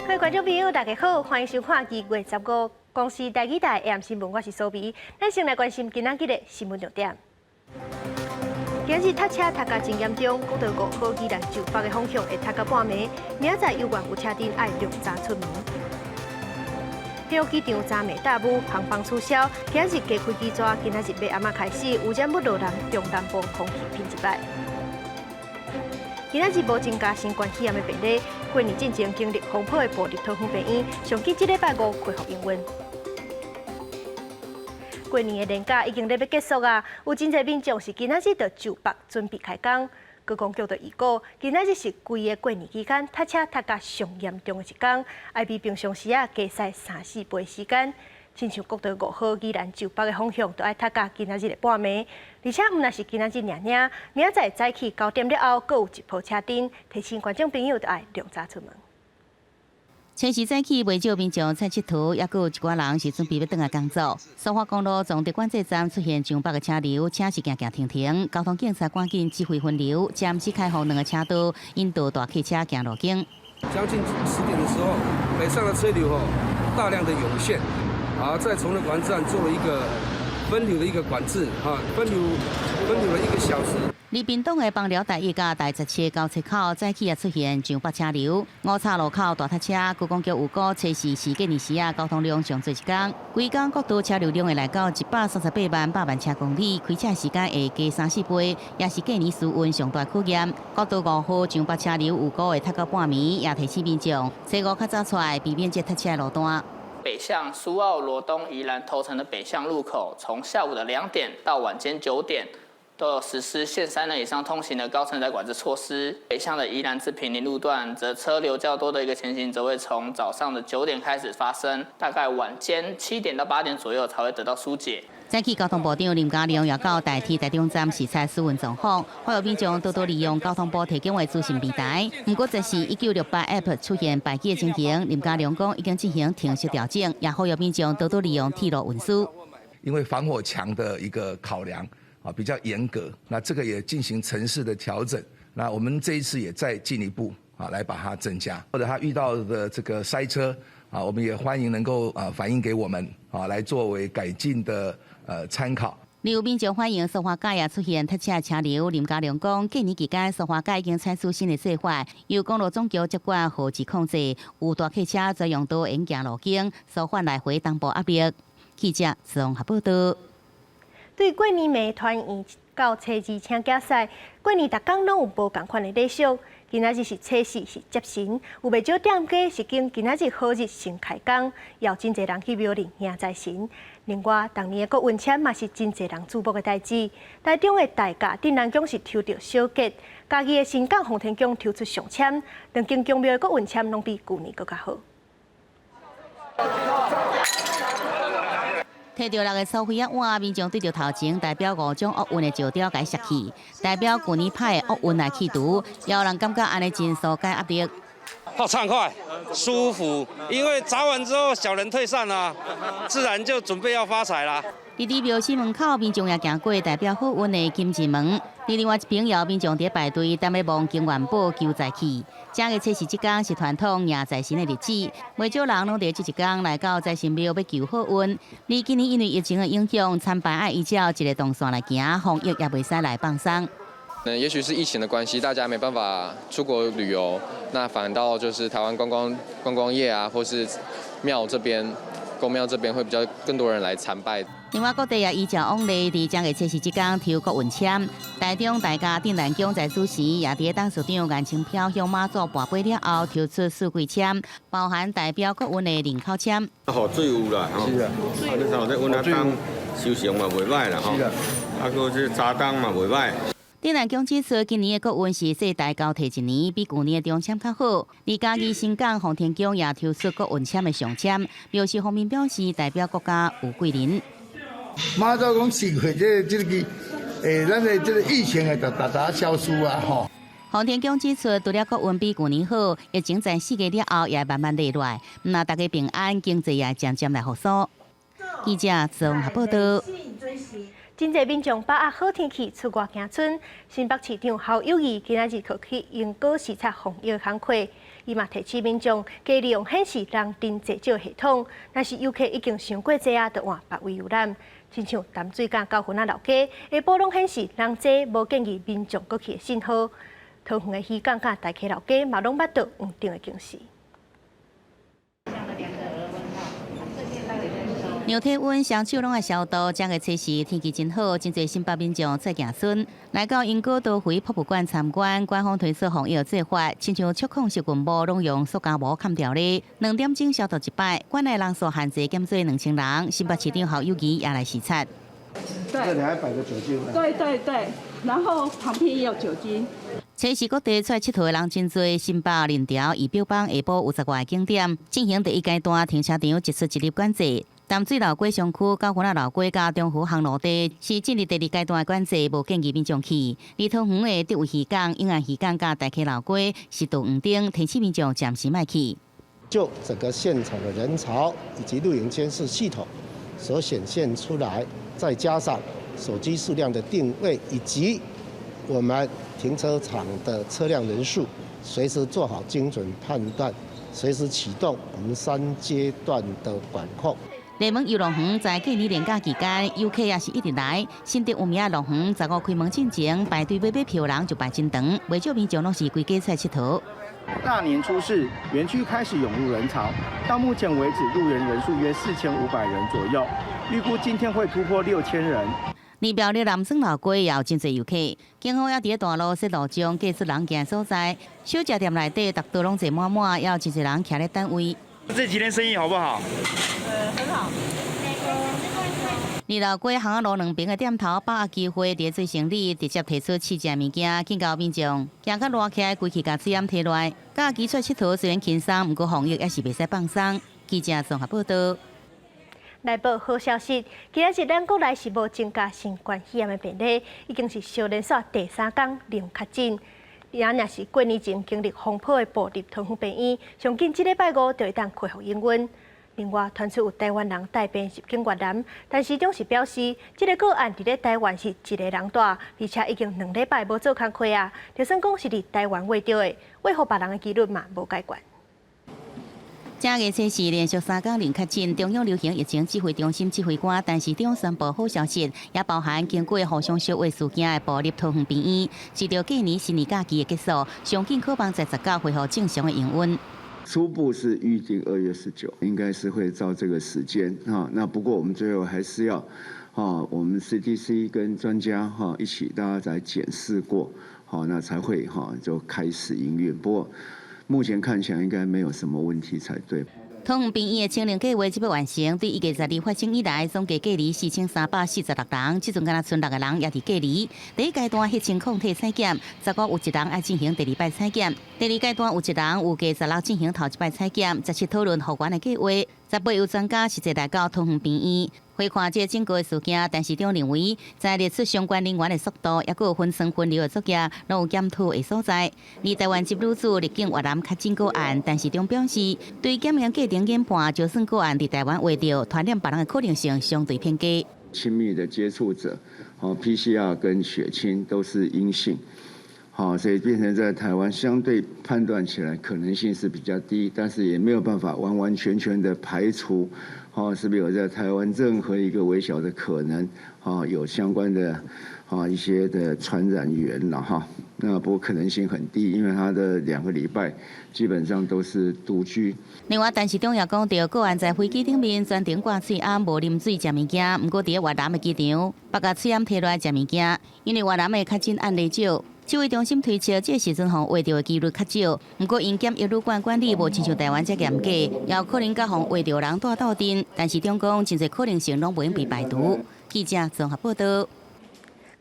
各位觀眾朋友，大家好，歡迎收看2月15公視台語台 AM 新聞，我是蘇美。咱先來關心今仔日的新聞重點。今日塞車塞甲真嚴重，國道5號宜蘭就北的方向會塞到半暝，明仔載猶原有車陣愛量早出門。屏東機場昨暝大霧，航班取消。今日加開機逝，今仔日欲暗仔開始，污染物落南中南部空氣品質䆀。今仔日無增加新冠肺炎的病例，過年進前經歷風波的部立桃園病院，上緊這禮拜五恢復營運。過年的連假已經咧欲結束啊，有真濟民眾是今仔日就就北準備開工。觀光局就預告，今仔日是規个過年期間塞車塞甲上嚴重的一工，愛比平常時仔加塞三四倍時間。親像國道5號宜蘭就北的方向，就愛塞甲今仔日的半暝。而且毋但是今仔日爾爾，明仔載早起9點了後，閣有一波車陣，提醒觀眾朋友著愛量早出門。初四早起，袂少民眾出𨑨迌，猶閣有一寡人是準備欲轉來工作。蘇花公路崇德管制站出現上百个車流，車是行行停停，交通警察趕緊指揮分流，暫時開放兩个車道，引導大客車行路徑。將近10點的時候，北上的車流吼大量的湧現，啊，在崇德管制站做了一個分流的一個管制，哈，分流了一個小時。離屏東的枋寮大一佮大十七交叉口早起也出現上百車流，五岔路口大塞車，觀光局預估初四是過年時仔交通量上濟一工，規工國道車流量會來到138萬百萬車公里，開車時間會加三四倍，也是過年時運上大考驗。國道5號上北車流預估會塞到半暝，也提醒民眾初五較早出來，避免這塞車路段。北向蘇澳羅東宜蘭頭城的北向路口，從下午的2點到晚間9點，都有實施限三人以上通行的高承載管制措施。北向的宜蘭至坪林路段，則車流較多的一個情形，則會從早上的九點開始發生，大概晚間7點到8點左右才會得到疏解。早起交通部長林佳龍也到台鐵台中站視察試運狀況，呼籲民眾多多利用交通部提供的資訊平台。毋過，這是1968 App 出現敗機的情形，林佳龍講已經進行程式調整，也呼籲民眾多多利用鐵路運輸。因為防火牆的一個考量啊，比較嚴格，那這個也進行程式的調整。那我們這一次也再進一步啊，來把它增加，或者他遇到的這個塞車啊，我們也歡迎能夠啊反映給我們啊，來作為改進的參考。有民眾反映蘇花改也出現塞車車流，林佳龍講，過年期間蘇花改已經採取新的做法，由公路總局接管號誌控制，有大客車專用道沿行路徑，舒緩來回東部壓力。記者綜合報道。對過年暝團圓到初二請囝婿，過年逐工攏有無仝款的禮俗。今仔日是初四，是接神，有袂少店家是揀今仔日好日先開工，也有真濟人去廟裡迎財神。另外，逐年的國運籤嘛是真濟人矚目的代誌。台中的大甲鎮瀾宮是抽著小吉，嘉義的新港奉天宮抽出上籤，兩間宮廟的國運籤攏比舊年閣較好。提著六个粗輝仔碗，民眾對著頭前代表五種厄運的石雕共摔去，代表舊年歹的厄運來去除，也有人感覺按呢真紓解壓力。好暢快、舒服，因為砸完之後小人退散啦，自然就準備要發財啦。佇離廟西門口，民眾也行過代表好運的金字門。佇另外一邊，也有民眾佇排隊，等欲望金元寶求財氣。正月初四這工是傳統迎財神的日子，袂少人攏佇這一工來到財神廟欲求好運。而今年因為疫情的影響，參拜愛依照一個動線來行，防疫也袂使來放鬆。那也許是疫情的關係，大家沒辦法出國旅遊，那反倒就是台灣觀光業啊，或是廟這邊、宮廟這邊會比較更多人來參拜。另外，各地也依照往例，佇正月初四這工抽國運籤。台中大甲鎮瀾宮在主持，也佇董事長顏清標向媽祖跋杯了後，抽出四季籤，包含代表國運的人口籤。雨水有啦，吼，是啊，啊，你看這阮啊冬收成嘛袂䆀啦，吼，啊，閣這早冬嘛袂䆀。鎮瀾宮指出，今年的國運是世代交替一年，比舊年的中籤較好。而嘉義新港奉天宮也抽出國運籤的上籤，廟事方面表示代表國家有貴人。媽祖講四月這個，咱的這個疫情會逐逐消失啊，吼。奉天宮指出，除了國運比舊年好，疫情在4個月了後也慢慢落來，若大家平安，經濟也漸漸來復甦。記者綜合報道。真濟民眾把握好天氣出外行春，新北市長侯友宜今仔日去英歌視察防疫工課。伊嘛提醒民眾，加利用顯示人陣濟少系統，若是遊客已經傷過濟啊，就換別位遊覽。親像淡水佮九份仔老街，下晡攏顯示人濟，無建議民眾閣去的信號。桃園的漁港佮大溪老街嘛攏捌著黃燈的警示。量體溫，雙手攏愛消毒。這个測試天氣真好，真濟新北民眾出行孫來到鶯歌桃園博物館參觀，官方推出防疫做法，親像觸控式銀幕攏用塑膠膜冚牢咧。2點鐘消毒一擺，館內人數限制減做2000人。新北市長侯友宜也來視察。對，這裡還擺個酒精。對對對，然後旁邊也有酒精。測試各地出來𨑨迌的人真濟，新北林條儀表板下晡有十外個景點進行第一階段停車場一出一入管制。淡水老街商區、九份仔老街佮中湖航路地是進入第二階段的管制，無建議民眾去。而桃園的德惠漁港、永安漁港佮大溪老街是著黃燈，提醒民眾暫時莫去。就整個現場的人潮以及錄影監視系統所顯現出來，再加上手機數量的定位以及我們停車場的車輛人數，隨時做好精準判斷，隨時啟動我們三階段的管控。麗門遊樂園在過年連假期間，遊客也是一直來。新竹有名樂園15開門進前排隊欲買票人就排真長，袂少民眾攏是規家出來𨑨迌。大年初四，園區開始湧入人潮，到目前為止入園人數約4500人左右，預估今天會突破6000人。而苗栗南酸老街也有真濟遊客，警方也佇咧大路設路障，隔出人行所在。小食店內底，逐桌攏坐滿滿，也有真濟人徛咧等位。這幾天生意好不好？很好。二老街巷仔路兩邊的店頭把握機會，佇咧做生理，直接提出試食物件，警告民眾，驚較熱起來，規氣共喙罨提來。假期出來𨑨迌雖然輕鬆，毋過防疫猶是袂使放鬆。記者綜合報道。來報好消息，今仔日咱國內是無增加新冠肺炎的病例，已經是相連續第三工零確診。也若是過年前經歷風波的部立桃園病院，上緊這禮拜五就會當恢復營運。另外，傳出有台灣人帶病入境越南，陳時中是表示，這个個案佇咧台灣是一个人帶，而且已經2禮拜無做工課啊，就算講是佇台灣穢著的，穢予別人的幾率嘛無解懸。正月初四連續三工零確診，中央流行疫情指揮中心指揮官陳時中宣布好消息，也包含經過互相相話事件的部立桃園病院，隨著過年新年假期的結束，上緊可望在19恢復正常的營運。初步是預定2月19，應該是會照這個時間啊。那不過我們最後還是要，啊，我們 CDC 跟專家哈一起大家來檢視過，好，那才會哈就開始營運。不過目前看起來應該沒有什麼問題才對。桃園病院的清零計劃這擺完成，對1月12發生以來，總計隔離4346人，這陣敢若賰六個人猶佇隔離。第一階段血清抗體採檢，15有一人愛進行第二擺採檢。第二階段有一人有計16進行頭一擺採檢，17討論復原的計劃。18有專家實際來到桃園病院，回看這整個事件，陳時中認為，在列出相關人員的速度，猶閣有分層分流的作業，攏有檢討的所在。而台灣籍女子入境越南確診個案，陳時中表示，對檢驗過程研判，就算個案佇台灣穢著，傳染別人的可能性相對偏低。親密的接觸者，哦，PCR 跟血清都是陰性，好，所以變成在台灣相對判斷起來可能性是比較低，但是也沒有辦法完完全全的排除，哦，是不是有在台灣任何一個微小的可能，啊，有相關的啊一些的傳染源了哈。那不過可能性很低，因為他的2個禮拜基本上都是獨居。另外，陳時中也講著，個案在飛機頂面全程掛喙罨，無啉水、食物件。毋過佇越南的機場，縛共喙罨提落來食物件，因為越南的確診案例少。指揮中心推測，這時陣予穢著的幾率較少。毋過因檢疫旅館管理無親像台灣遮嚴格，也有可能佮予穢著人帶鬥陣。陳時中講，真濟可能性攏袂用被排除。記者綜合報道。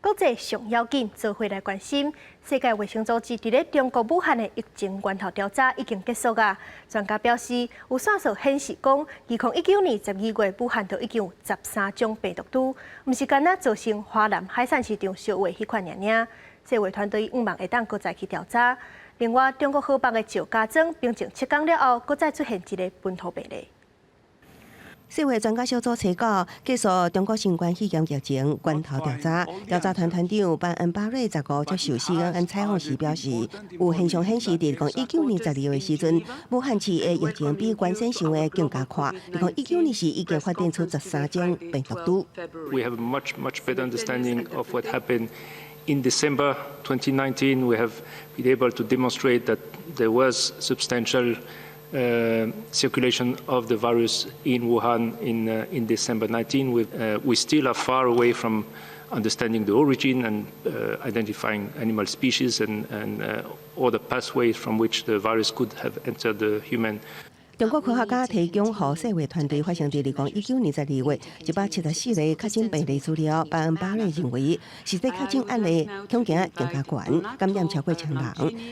國際上要緊，做伙來關心。世界衛生組織佇咧中國武漢的疫情源頭調查已經結束啊。專家表示，有線索顯示講，2019年12月武漢就已經有13種病毒株，毋是干焦造成華南海產市場燒話彼款爾爾。世衛團隊向望會當閣再去調查。另外，中國河北的石家莊平靜7工了後，閣再出現一个本土病例。世衛專家小組初九結束中國新冠肺炎疫情源頭調查，調查團團長班恩巴瑞15接受 CNN 採訪時表示，有現象顯示，佇2019年12月時陣，武漢市的疫情比原先想的更加快。2019年時已經發展出13種病毒株。 We have a much, much better understanding of what happened in December 2019. We have been able to demonstrate that there was substantial circulation of the virus in Wuhan in December 19. We still are far away from understanding the origin and identifying animal species and other pathways from which the virus could have entered the human. 中國科學家提供予世衛團隊發現，佇2019年12月174個確診病例資料，巴恩巴瑞認為，實際確診案例恐驚更加懸，感染超過千人。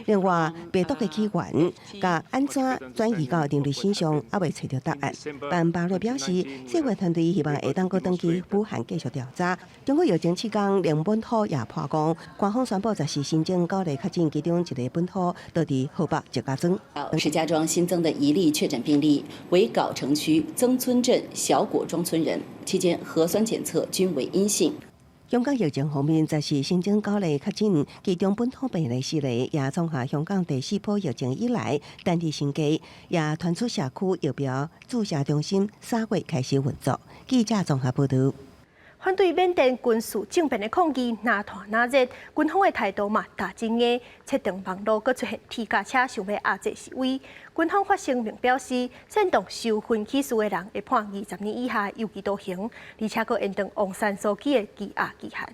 另外，病毒的起源佮按怎轉移到人類身上，猶未揣著答案。巴恩巴瑞表示，世衛團隊希望會當閣轉去武漢繼續調查。中國疫情期間，連本土也破功，官方宣布14新增九例確診，其中一個本土佇佇河北石家莊。石家莊新增的一例確診病例為藁城區曾村鎮小果莊村人，期間核酸檢測均為陰性。香港疫情方面，14新增九例確診，其中本土病例四例，也創下香港第四波疫情以來單日新低，也傳出社區疫苗注射中心3月開始運作。記者綜合報道。反對緬甸軍事政變的抗議，若大若熱，軍方的態度嘛打真硬，切斷網路，閣出現鐵甲車想欲壓制示威。軍方發聲明表示，煽動收分起事的人會判20年以下有期徒刑，而且閣延長翁山蘇姬的羈押期限。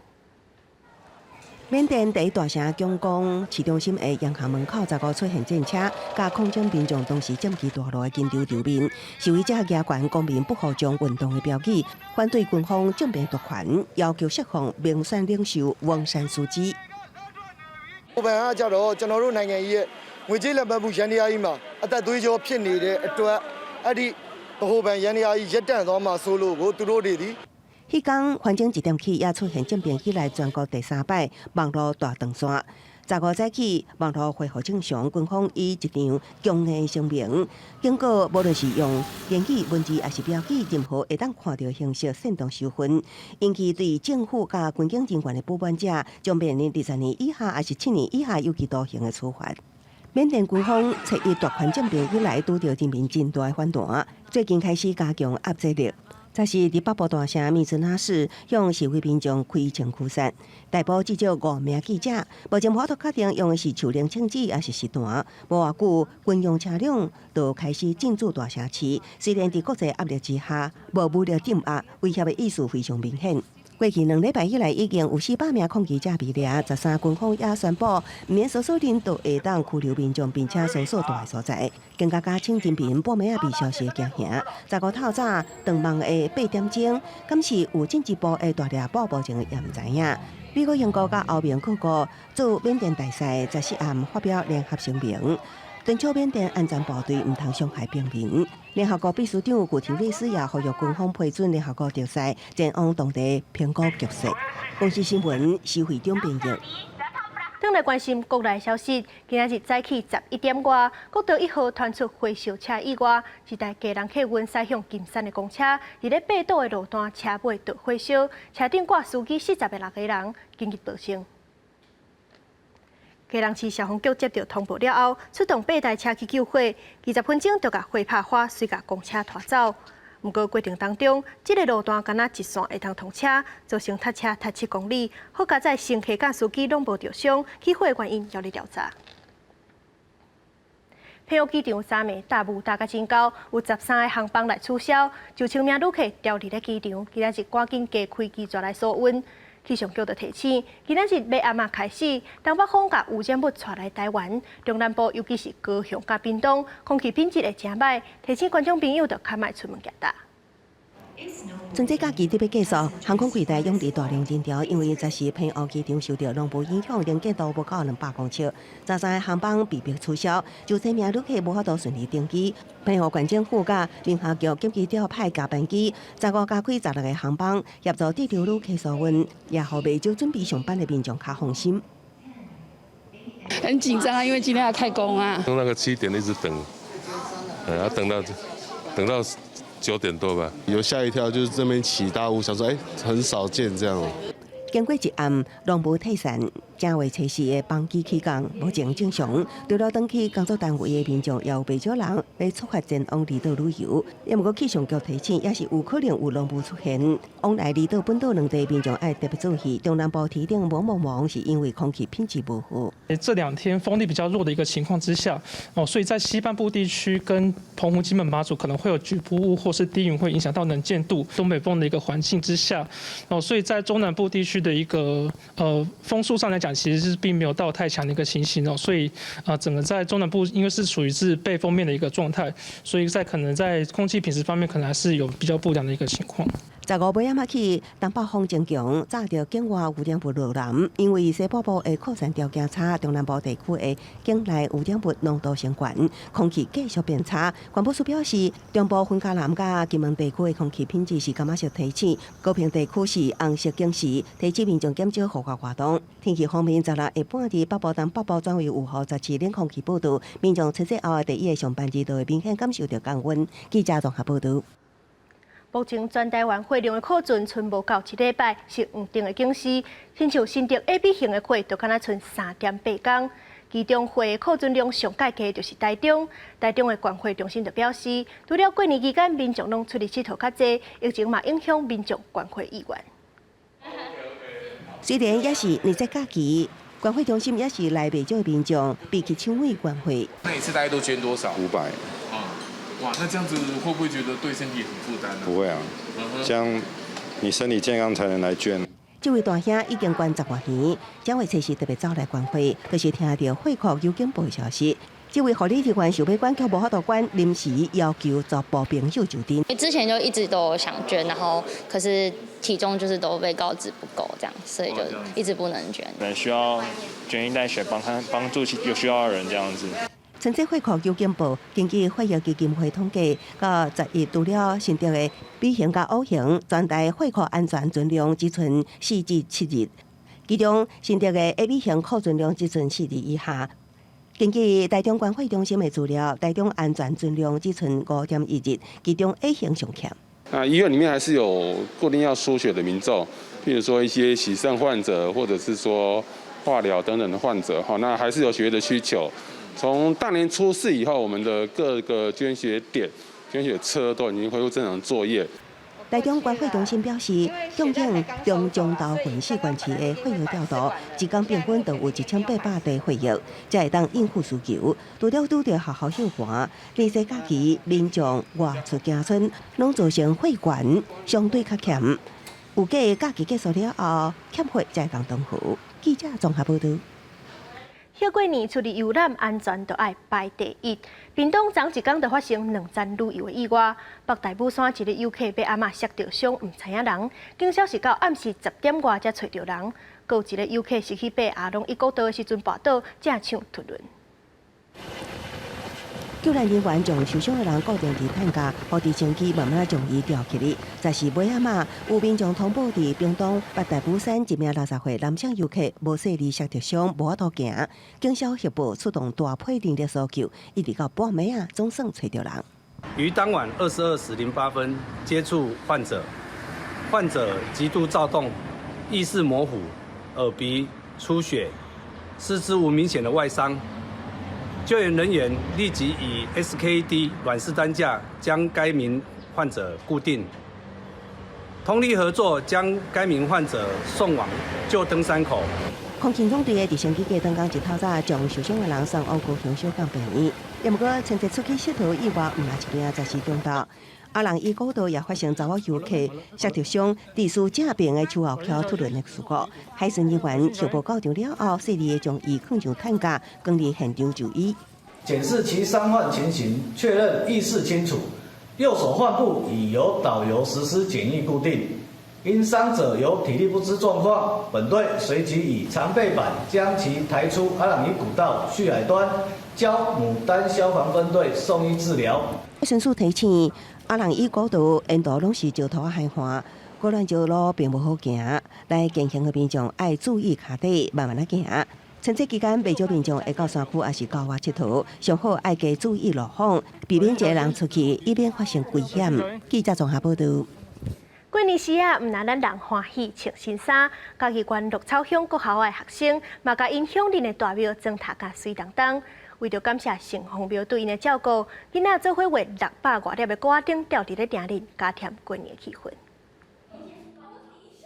緬甸第一大城仰光市中心的銀行門口，15出現戰車，佮抗爭民眾同時佔據大路的緊張場面。示威者舉懸公民不服從運動的標語，反對軍方政變奪權，要求釋放民選領袖翁山蘇姬。 ဘဏ်ကကြတော့ကျွန်တော်တို့နိုင်ငံကြီးရဲ့ငွေကြေးလည်ပတ်မှုယန္တရားကြီးမှာအသက်သွေးကြောဖြစ်နေတဲ့အတွက်အဲ့ဒီဗဟိုဘဏ်ယန္တရားကြီးရပ်တန့်သွားမှာစိုးလို့ကိုသူတို့တွေဒီ彼工反正一點起也出現政變以來全國第三擺網路大斷線。15早起網路恢復正常，軍方以一場強硬聲明警告，無論是用言語、文字抑是標記，任何會當看著形式煽動收分，引起對政府佮軍警人員的不滿者，將面臨20年以下抑是7年以下有期徒刑的處罰。緬甸軍方初一奪權政變以來，拄著人民真大的反彈，最近開始加強壓制力。這是佇北部大城密支那市向示威民眾開槍驅散，逮捕至少五名記者。目前無法度確定用的是樹靈槍支抑是實彈。無偌久，軍用車輛就開始進駐大城市。雖然佇國際壓力之下，無武力鎮壓，威脅的意思非常明顯。過去2禮拜以來，已經有400名抗議者被掠，13軍方也宣布，毋免搜索令都會當拘留民眾，並且搜索蹛的所在。更加加深人民半暝仔被消息驚嚇。15透早斷網的8點鐘，敢是有進一步的大獵捕，目前也毋知影。美國、英國佮歐盟各國駐緬甸大使14暗發表聯合聲明，敦促緬甸安全部隊毋通傷害平民。聯合國秘書長古提瑞斯也呼籲軍方批准聯合國特使前往當地評估局勢。公視新聞施惠中編譯。轉來關心國內消息，今仔日早起11點外，國道1號傳出火燒車意外，一台家人客運駛向金山的公車，佇咧爬陡的路段車尾著火燒，車頂掛司機46個人緊急逃生。基隆市消防局接到通報了後，出動八台車去救火，20分鐘就共火拍花，隨共公車拖走。毋過過程當中，這個路段干焦一線會當通車，造成塞車塞7公里。好佳哉乘客佮司機攏無著傷，起火原因猶咧調查。澎湖機場三暝大霧大甲真厚，有13個航班來取消，9,000名旅客牢佇咧機場，今仔日趕緊加開機轉來鎖溫。氣象局就提醒，今仔日欲暗仔開始，東北風共污染物帶來台灣，中南部尤其是高雄佮屏東，空氣品質會誠䆀，提醒觀眾朋友就較莫出門行踏。春節假期特別結束，航空櫃台湧入大量人潮，因為14澎湖機場受著濃霧影響，能見度無夠200公尺，13個航班被迫取消，9,000名旅客無法度順利登機。澎湖縣政府佮民航局緊急調派加班機，15加開16個航班，協助滯留旅客疏運，也予未少準備上班的民眾較放心。很緊張啊，因為今天要開工啊。從那個7點一直等，要等到。9點多吧，有嚇一跳，就是這邊起大霧，想說很少見這樣。經過一暗，濃霧退散，正月初四的班機起降目前正常。除了轉去工作單位的民眾，也有袂少人欲出發前往離島旅遊。也毋過氣象局提醒，也是有可能有濃霧出現。往來離島本島兩地民眾愛特別注意。中南部天頂霧濛濛，是因為空氣品質無好。這兩天風力比較弱的一個情況之下，哦，所以在西半部地區跟澎湖、金門、馬祖可能會有局部霧或是低雲，會影響到能見度。東北風的一個環境之下，哦，所以在中南部地區的一個風速上來講，其實是並沒有到太強的一個情形哦，所以啊，整個在中南部因為是屬於是背風面的一個狀態，所以在可能在空氣品質方面，可能還是有比較不良的一個情況。 15尾仔起，東北風增強，炸著境外污染物落南，因為西北部的擴散條件差，中南部地區的境內污染物濃度升懸，空氣繼續變差。環保署表示，中部雲嘉南佮金門地區的空氣品質是柑仔色提醒，高屏地區是紅色警示，提醒民眾減少戶外活動。天氣方面，16下半日北部、東北部轉為有雨，17冷空氣報到，民眾春節後的第一個上班日就會明顯感受著降溫。記者綜合報導。目前全台灣血量的庫存賰無夠一禮拜，是黃燈的警示。親像新竹 AB 型的血，就敢若賰3.8工。其中血的庫存量上蓋低就是台中，台中的捐血中心就表示，除了過年期間民眾攏出去𨑨迌較濟，疫情嘛影響民眾捐血意願。雖然也是年節假期，捐血中心也是來袂少的民眾，比起搶位捐血。那一次大概都捐多少？500。哇，那這樣子會不會覺得對身體很負擔呢？不會啊，這樣你身體健康才能來捐。這位大兄已經捐10外年，正月初四特別走來捐血，就是聽著血庫有警報的消息。這位護理人員想欲捐，卻無法度捐，臨時要求查埔朋友就診。之前就一直都想捐，然後可是體重就是都被告知不夠，這樣，所以就一直不能捐。可能需要捐一袋血，幫他幫助有需要的人，這樣子。春節血庫有警報，根據血液基金會統計，到11除了新竹的 B 型佮 O 型，全台血庫安全存量只賰4至7日，其中新竹的 AB 型庫存量只賰4日以下。根據台中捐血中心的資料，台中安全存量只賰5.1日，其中 A 型上欠。那醫院裡面還是有固定要輸血的民眾，譬如說一些洗腎患者，或者是說化療等等的患者，哈，那還是有血液的需求。從大年初四以後，我們的各個捐血點、捐血車都已經恢復正常作業。台中捐血中心表示，供應中中投雲四縣市的血液調度，一工平均都有1800袋血液，才會當應付需求。除了拄著學校休館，年節假期民眾外出行春，攏造成血源相對較欠。預計假期結束了後，欠血才會當斷貨。記者綜合報導。歇過年出去遊覽，安全都愛排第一。屏東昨一工就發生兩宗旅遊的意外，北大武山一个遊客欲阿嬤摔著傷，毋知影人，警消是到暗時10點外才揣著人。閣有一个遊客是去爬阿朗壹古道的時陣跋倒，正搶脫輪。救援人員將受傷的人固定佇擔架，予直升機慢慢將伊吊起來。就是尾仔嘛，有民眾通報佇屏東北大武山一名60歲男性遊客無細膩摔著傷，無法度行。警消協報出動大批人力搜救，一直到半暝仔，總算揣著人。於當晚22時08分接觸患者，患者極度躁動，意識模糊，耳鼻出血，四肢無明顯的外傷。救援人員立即以 SKD 軟式擔架將該名患者固定，通力合作將該名患者送往救登山口。空勤總隊的直升機過當工一透早將受傷的人送往高雄小港病院。也毋過，春節出去𨑨迌意外，毋若一件，就是中晝。阿朗壹古道也發生查某遊客摔著傷，佇事正爿的樹後橋脫輪的事故。海巡人員報到場了後，細膩的將伊囥上擔架，趕離現場就醫。檢視其傷患情形，確認意識清楚，右手患部已由導遊實施簡易固定。因傷者有體力不支狀況，本隊隨即以長背板將其抬出阿朗壹古道旭海端，交牡丹消防分隊送醫治療。海巡署提醒，阿朗壹古道沿途攏是石頭海岸，高欄石路並無好行，來健行的民眾愛注意跤底，慢慢仔行。春節期間，袂少民眾會到山區抑是郊外𨑨迌，上好愛加注意路況，避免一个人出去，以免發生危險。記者綜合報道。過年時啊，毋但咱人歡喜穿新衫，嘉義縣鹿草鄉國校的學生嘛，共𪜶鄉鄰的大廟裝讀甲媠當當。為著感謝城隍廟對𪜶的照顧，囡仔做伙畫600外粒的鼓仔燈，吊佇咧埕裡，加添過年的氣氛。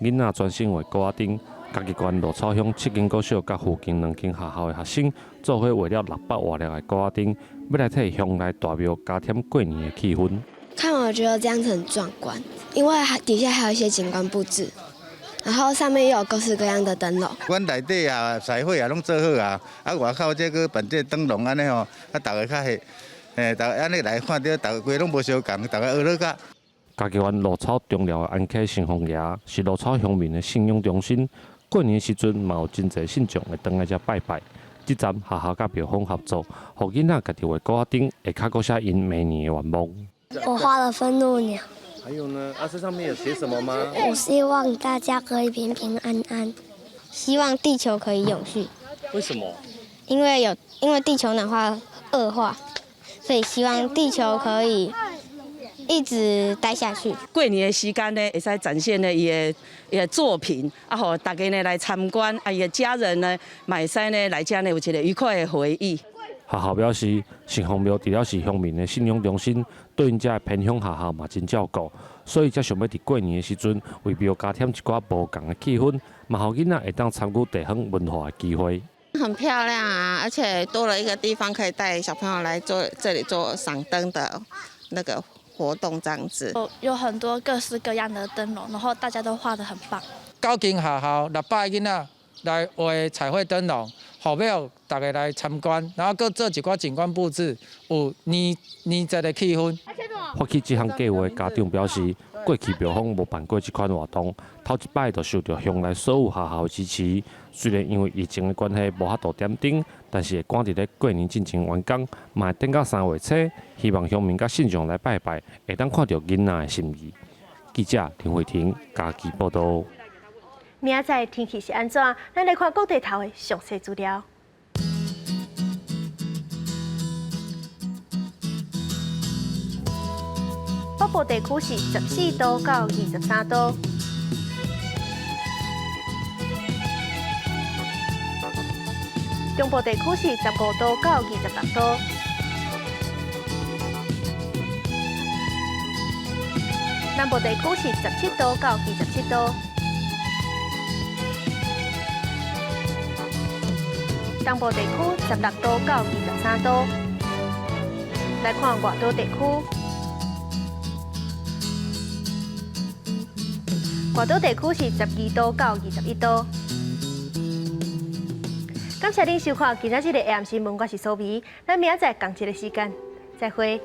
囡仔專心畫鼓仔燈，嘉義縣鹿草鄉七間國小佮附近兩間學校的學生做伙畫了600外粒的鼓仔燈，欲來替鄉內大廟加添過年的氣氛。看我覺得這樣子很壯觀，因為底下還有一些景觀佈置，然後上面又有各式各樣的燈籠。阮內底啊，彩繪啊，攏做好啊，啊外口這閣辦這燈籠按呢吼，啊逐家較喜，逐家按呢來看著，逐家規攏無相仝，逐家學樂甲。嘉義縣鹿草中寮的安溪城隍爺是鹿草鄉民的信仰中心，過年時陣嘛有真濟信眾會轉來遮拜拜。這站學校佮廟方合作，予囡仔家己畫鼓仔燈，會較閣寫𪜶明年的願望。我畫了憤怒鳥。還有呢？啊，這上面有寫什麼嗎？我希望大家可以平平安安，希望地球可以永續。為什麼？因為地球暖化惡化，所以希望地球可以一直待下去。過年的時間呢，會使展現呢伊的伊的作品，啊，予大家呢來參觀，啊，伊的家人呢，嘛會使呢來遮呢有一個愉快的回憶。學校表示，城隍廟除了是鄉民的信仰中心，對𪜶遮的偏鄉學校嘛真照顧，所以才想欲佇過年的時陣，為廟加添一寡無仝的氣氛，嘛予囡仔會當參與地方文化的機會。很漂亮啊，而且多了一個地方可以帶小朋友來做這裡做賞燈的那個活動，這樣子。有很多各式各樣的燈籠，然後大家都畫得很棒。九間學校600個囡仔來畫彩繪燈籠，予廟大家來參觀，然後閣做一寡景觀佈置，有年年節的氣氛。發起這項計劃的家長表示，過去廟方無辦過這款活動，頭一擺就受著鄉內所有學校的支持。雖然因為疫情的關係無法度點燈，但是會趕佇咧過年進前完工，嘛會等到3月初，希望鄉民佮信眾來拜拜，會當看著囡仔的心意。記者林慧婷嘉義報導。明仔載天氣是按怎？咱來看各地頭的詳細資料。北部地區是14度到23度，中部地區是15度到26度，南部地區是17度到27度。東部地區16度到23度，來看外島地區，外島地區是12度到21度。感謝恁收看今仔日的 AM 新聞，我是蘇美，咱明仔載仝一个時間，再會。